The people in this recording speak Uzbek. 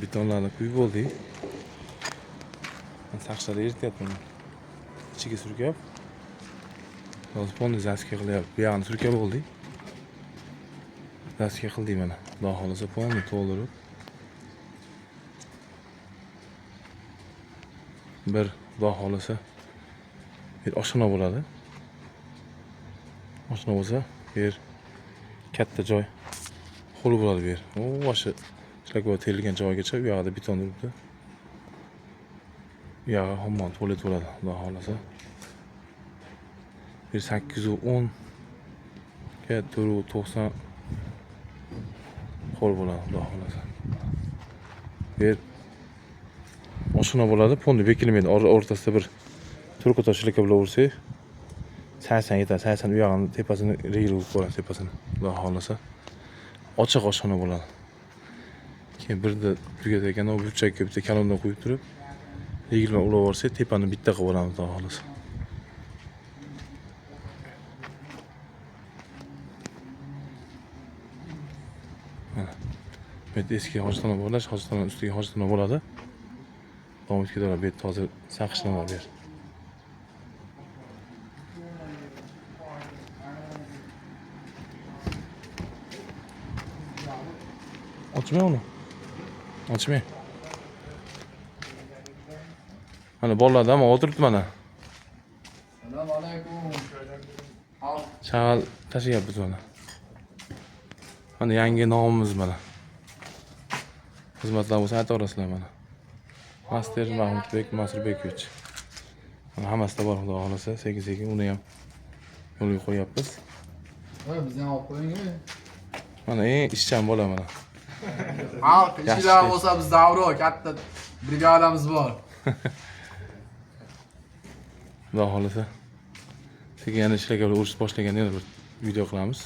Betonlarni quyib bo'ldik. Saqchlar erityapman. Ichiga surkab. Hozir polni zaska qilyapti. Bu yog'ini surkab bo'ldik. Zaska qildik mana. Xudo xohlasa polni to'ldirib. Bir xudo xohlasa bir oshxona bo'ladi. Oshxona bo'lsa, bu yer katta joy ho'l bo'ladi bu yer. O, o'sha shlakova terilgan joygacha u yoqda beton turibdi. U yog'i hammom tualet bo'ladi, xudo xohlasa. Bir 810 ga 490 ho'l bo'ladi, xudo xohlasa. Bu yer oshxona bo'ladi, polni bekilmaydi. O'rtasida bir turkotosh shlaka bilan ursak, 80 yetadi. 80 u yog'ini tepasini regl urib qo'yamiz tepasini. Xudo xohlasa. Ochiq oshxona bo'ladi. Keyin birda tugatayotganda u burchakka bitta kalondan qo'yib turib, regl bilan ulab yuborsak, tepani bitta qilib olamiz xudo xohlasa. Mana. Bu yerda eski hojatxona bo'ladi, hojatxona ustiga hojatxona bo'ladi. Davom etib ketaveradi. Bu yerda hozir saqishlar bor bu yer. Ochmang uni. Ochmang. Mana bolalar ham o'tiribdi mana. Assalomu alaykum. Xalq Shag'al tashlayapmiz mana. Mana yangi nomimiz mana. Xizmatlar bo'lsa aytaverasizlar mana. Master Mahmudbek Masrbekovich. Mana hammasida bor xudo xohlasa, sekin-sekin uni ham yo'lga qo'yapmiz. Voy, bizni ham olib qo'ying. Mana eng ishchan bola mana. Xalq Yaxshi. ishlar bo'lsa biz davro katta brigadamiz bor. Xudo xohlasa. Sekin yana ishlaganlar urush boshlaganda yana bir video qilamiz.